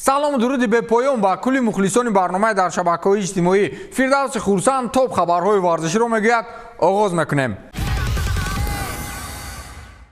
Салому дуруди бепоён ба кулли мухлисони барномаи дар шабакаҳои иҷтимоӣ. Фирдавси Хурсанд топ хабарҳои варзиширо мегӯяд. Оғоз мекунем.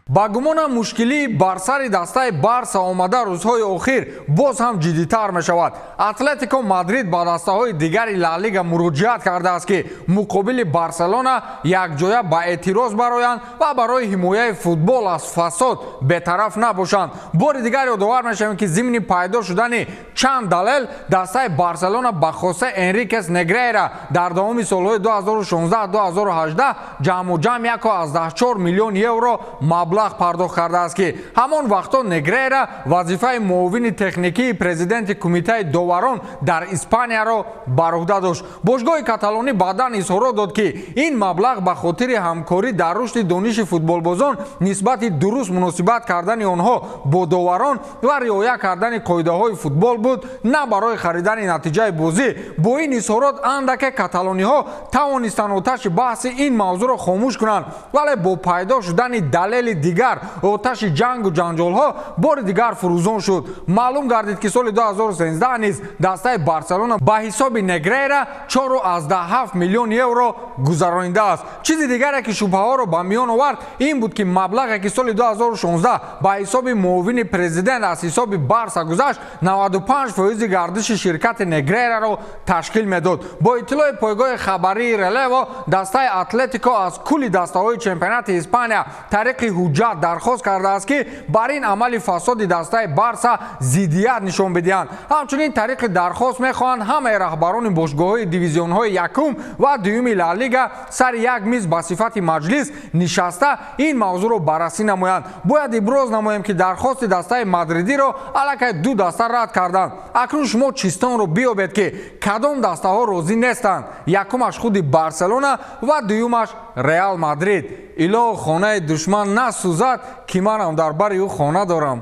Ба гумонам, мушкилӣ бар сари дастаи Барса омада рӯзҳои охир боз ҳам ҷиддитар мешавад. Атлетико Мадрид ба дастаҳои дигари Ла Лига муроҷиат кардааст, ки муқобили Барселона якҷоя ба эътироз бароянд ва барои ҳимояи футбол аз фасод бетараф набошанд. Бори дигар ёдовар мешавем, ки зимни пайдо шудани чанд далел дастаи Барселона ба Хосе Энрикес Негрейра дар давоми солҳои 2016-2018 ҷамъу ҷамъ 1,4 миллион евро маблағ пардохт кардааст, ки ҳамон вақтҳо Негрейра вазифаи муовини техникии президенти кумитаи доварон дар Испанияро бар уҳда дошт. Бошгоҳи каталонӣ баъдан изҳорот дод, ки ин маблағ ба хотири ҳамкорӣ дар рушди дониши футболбозон нисбати дуруст муносибат кардани онҳо бо доварон ва риоя кардани қоидаҳои футбол буд, на барои харидани натиҷаи бозӣ. Бо ин изҳорот андаке каталониҳо тавонистанд оташи баҳси ин мавзӯъро хомӯш кунанд, вале бо пайдо шудани далели дигар оташи ҷангу ҷанҷолҳо бори дигар фурӯзон шуд. Маълум гардид, ки соли 2013 низ дастаи Барселона ба ҳисоби Негрейра 4,7 миллион евро гузаронидааст. Чизи дигаре, ки шубҳаҳоро ба миён овард, ин буд, ки маблағе, ки соли 2016 ба ҳисоби муовини президент аз ҳисоби Барса гузашт, 95 фоизи гардиши ширкати Негрейраро ташкил медод. Бо иттилои пойгоҳи хабарии Релево, дастаи Атлетико аз кулли дастаҳои чемпионати Испания тариқи ҳуҷҷат дархост кардааст, ки бар ин амали фасоди дастаи Барса зиддият нишон бидиҳанд. Ҳамчунин тариқи дархост мехоҳанд ҳамаи раҳбарони бошгоҳҳои дивизионҳои якум ва дуюми Ла Лига сари як миз ба сифати маҷлис нишаста, ин мавзӯъро баррасӣ намоянд. Бояд иброз намоем, ки дархости дастаи мадридиро аллакай ду даста рад карданд. Акнун шумо чистонро биёбед, ки кадом дастаҳо розӣ нестанд: якумаш худи Барселона ва дуюмаш Реал Мадрид. Илоҳ, хонаи душман насӯзад, ки манам дар бари ӯ хона дорам.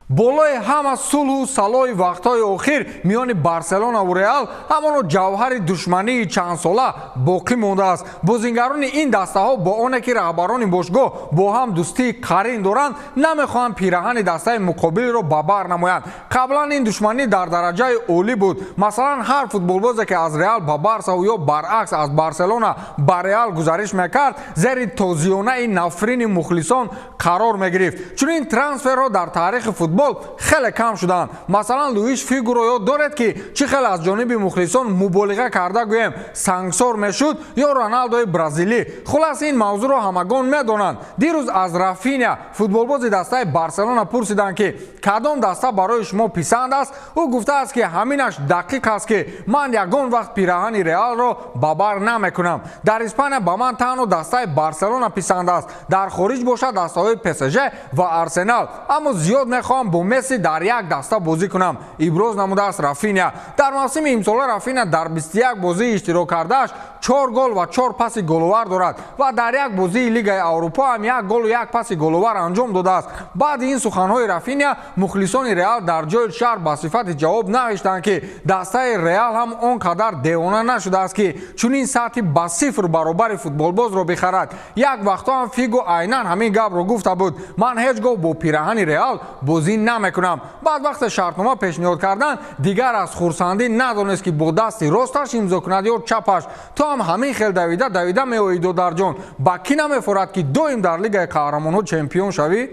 Болои ҳама сулҳу салоҳи вақтҳои охир миёни Барселонаву Реал ҳамоно ҷавҳари душмании чандсола боқӣ мондааст. Бозингарони ин дастаҳо, бо оне ки раҳбарони бошгоҳ бо ҳам дӯстии қарин доранд, намехоҳанд пираҳани дастаи муқобилро ба бар намоянд. Қаблан ин душманӣ дар дараҷаи олӣ буд. Масалан, ҳар футболбозе, ки аз Реал ба Барсаву ё баръакс аз Барселона ба Реал гузариш мекард, зери тозиёнаи нафрини мухлисон қарор мегирифт. Чунин трансферҳо дар таърихи футбол хеле кам шуданд. Масалан, Луиш Фигуро ёд доред, ки чӣ хел аз ҷониби мухлисон, муболиға карда гӯем, сангсор мешуд, ё Роналдои бразилӣ. Хулас, ин мавзӯъро ҳамагон медонанд. Дирӯз аз Рафиня, футболбози дастаи Барселона, пурсиданд, ки кадом даста барои шумо писанд аст. Ӯ гуфтааст, ки ҳаминаш дақиқ аст, ки ман ягон вақт пираҳани Реалро ба бар намекунам. Дар Испания ба ман танҳо дастаи Барселона писанд аст, дар хориҷ бошад дастаҳои ПСЖ ва Арсенал, аммо зиёд мехоҳам бо Месси дар як даста бозӣ кунам, иброз намудааст Рафиня. Дар мавсими имсола Рафиня дар 21 бозии иштирок кардааш чор гол ва чор паси головар дорад ва дар як бозии Лигаи Аврупо ҳам як голу як паси головар анҷом додааст. Баъди ин суханҳои Рафиня мухлисони Реал дар ҷои шаҳр ба сифати ҷавоб навиштанд, ки дастаи Реал ҳам он қадар девона нашудааст, ки чунин сатҳи ба сифр баробари футболбозро бихарад. Як вақтҳо ҳам Фигу айнан ҳамин гапро гуфта буд: «Ман ҳеҷ гоҳ бо пираҳани Реал бозӣ намекунам». Баъд вақте шартнома пешниҳод карданд, дигар аз хурсандӣ надонист, ки бо дасти росташ имзо кунад ё чапаш. Ту ҳам ҳамин хел давида давида меоӣ, додарҷон. Ба кӣ намефорад, ки доим дар Лигаи қаҳрамонҳо чемпион шавӣ?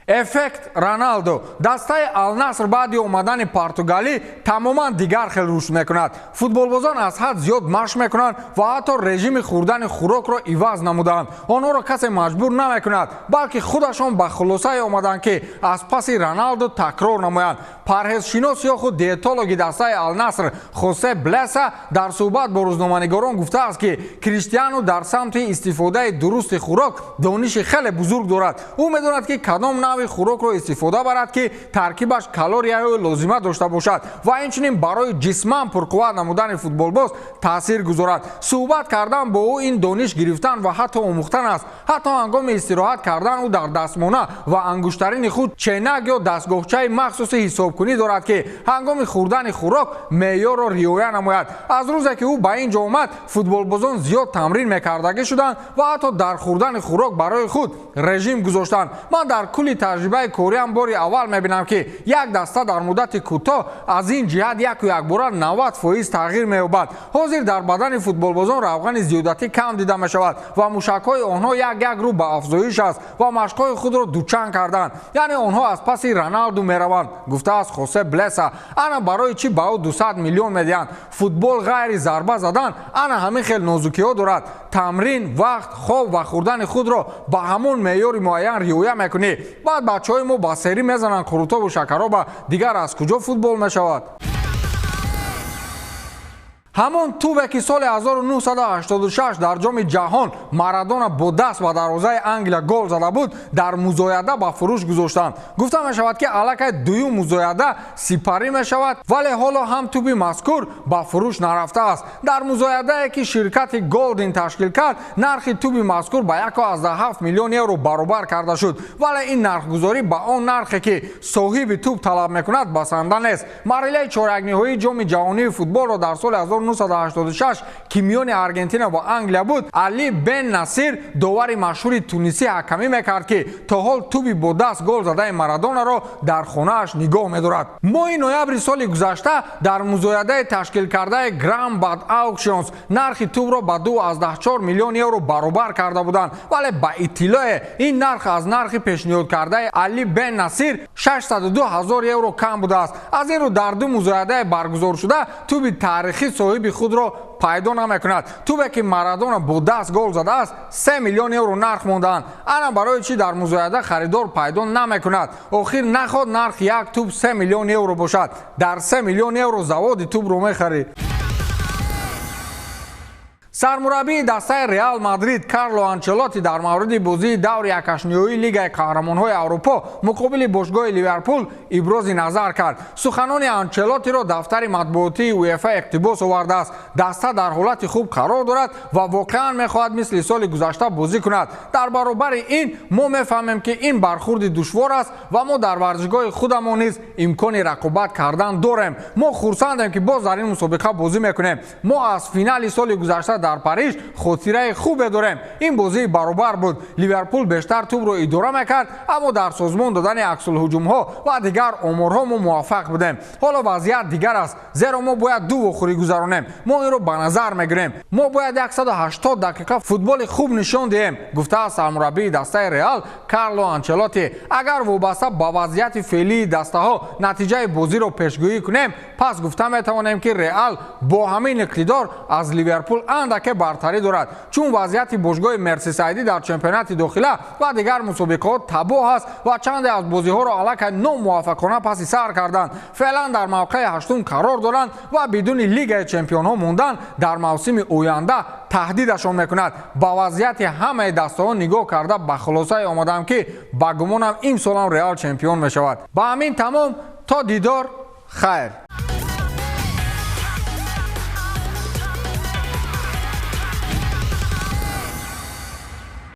Эффект Роналдо. Дастаи Алнаср баъди омадани португалӣ тамоман дигар хел рушд мекунад. Футболбозон аз ҳад зиёд машқ мекунанд ва ҳатто режими хӯрдани хӯрокро иваз намуданд. Онҳоро касе маҷбур намекунад, балки худашон ба хулосае омаданд, ки аз паси Роналдо такрор намоянд. Парҳезшинос ё худ диетологи дастаи Алнаср Хосе Блеса дар суҳбат бо рӯзноманигорон гуфтааст, ки Криштиану дар самти истифодаи дурусти хӯрок дониши хеле бузург дорад. Ӯ медонад, ки кадом навъи Навъи хӯрокро истифода барад, ки таркибаш калорияҳои лозима дошта бошад ва инчунин барои ҷисман пурқувват намудани футболбоз таъсир гузорад. Суҳбат кардан бо ӯ ин дониш гирифтан ва ҳатто омӯхтан аст. Ҳатто ҳангоми истироҳат кардан ӯ дар дастмона ва ангуштарини худ ченак ё дастгоҳчаи махсуси ҳисобкунӣ дорад, ки ҳангоми хӯрдани хӯрок меъёрро риоя намояд. Аз рӯзе ки ӯ ба ин ҷо омад, футболбозон зиёд тамрин мекардагӣ шуданд ва ҳатто дар хӯрдани хӯрок барои худ режим гузоштанд. Ман дар кулли таҷрибаи кориам бори аввал мебинам, ки як даста дар муддати кӯтоҳ аз ин ҷиҳат яку якбора 90% тағйир меёбад. Ҳозир дар бадани футболбозон равғани зиёдатӣ кам дида мешавад ва мушакҳои онҳо як як рӯ ба афзоиш аст ва машқҳои худро дучанд карданд, яъне онҳо аз паси Роналду мераванд, гуфтааст Хосе Блеса. Ана барои чӣ ба ӯ 200 миллион медиҳанд. Футбол ғайри зарба задан ана ҳамин хел нозукиҳо дорад. Тамрин, вақт, хоб ва хӯрдани худро ба ҳамон меъёри муайян риоя мекунӣ. Баъд бачаҳои мо ба серӣ мезананд қурутобу шакароба, дигар аз куҷо футбол мешавад? Ҳамон тубе, ки соли 1986 дар Ҷоми ҷаҳон Марадона бо даст ба дарвозаи Англия гол зада буд, дар музояда ба фурӯш гузоштанд. Гуфта мешавад, ки аллакай дуюм музояда сипарӣ мешавад, вале ҳоло ҳам туби мазкур ба фурӯш нарафтааст. Дар музоядае, ки ширкати Голдин ташкил кард, нархи туби мазкур ба 1,7 миллион евро баробар карда шуд, вале ин нархгузорӣ ба он нархе, ки соҳиби туб талаб мекунад, басанда нест. Марҳилаи чорякниҳоии Ҷоми ҷаҳонии футболро дар соли 1986, ки миёни Аргентина ва Англия буд, Али Бен Насир, довари машҳури тунисӣ, ҳакамӣ мекард, ки то ҳол туби бо даст гол задаи Марадонаро дар хонааш нигоҳ медорад. Моҳи ноябри соли гузашта дар музоядаи ташкилкардаи Грамбад Аукшнс нархи тубро ба 2,4 миллион евро баробар карда буданд, вале ба иттилоe ин нарх аз нархи пешниҳодкардаи Али Бен Насир 602 ҳазор евро кам будааст. Аз ин рӯ дар ду музоядаи баргузоршуда туби таърихӣ соҳиби худро пайдо намекунад. Тубе, ки Марадона бо даст гол задааст, 3 миллион евро нарх мондаанд. Ана барои чӣ дар музояда харидор пайдо намекунад. Охир наход нарх як туб 3 миллион евро бошад? Дар 3 миллион евро заводи тубро мехарӣ. Сармураббии дастаи Реал Мадрид Карло Анчелотти дар мавриди бозии даври якҳаштниҳоии Лигаи қаҳрамонҳои Аврупо муқобили бошгоҳи Ливерпул ибрози назар кард. Суханони Анчелоттиро дафтари матбуотии УЕФА иқтибос овардааст. Даста дар ҳолати хуб қарор дорад ва воқеан мехоҳад мисли соли гузашта бозӣ кунад. Дар баробари ин мо мефаҳмем, ки ин бархурди душвор аст ва мо дар варзишгоҳи худамон низ имкони рақобат кардан дорем. Мо хурсандем, ки боз дар ин мусобиқа бозӣ мекунем. Мо аз финали соли гузашта дар Париж хотираи хубе дорем. Ин бозии баробар буд. Ливерпул бештар тӯбро идора мекард, аммо дар созмон додани аксулҳуҷумҳо ва дигар оморҳо мо муваффақ будем. Ҳоло вазъият дигар аст, зеро мо бояд ду вохӯрӣ гузаронем. Мо инро ба назар мегирем. Мо бояд 180 дақиқа футболи хуб нишон диҳем, гуфтааст сармураббии дастаи Реал Карло Анчелотти. Агар вобаста ба вазъияти феълии дастаҳо натиҷаи бозиро пешгӯӣ кунем, пас гуфта метавонем, ки Реал бо ҳамин иқтидор аз Ливерпул андаке бартарӣ дорад, чун вазъияти бошгоҳи Мерсисайдӣ дар чемпионати дохила ва дигар мусобиқаҳо табоҳ аст ва чанде аз бозиҳоро аллакай номуваффақона паси сар карданд. Феълан дар мавқеи ҳаштум қарор доранд ва бидуни Лигаи чемпионҳо мондан дар мавсими оянда таҳдидашон мекунад. Ба вазъияти ҳамаи дастаҳо нигоҳ карда, ба хулосае омадам, ки ба гумонам имсолам Реал чемпион мешавад. Ба ҳамин тамом, то дидор, хайр.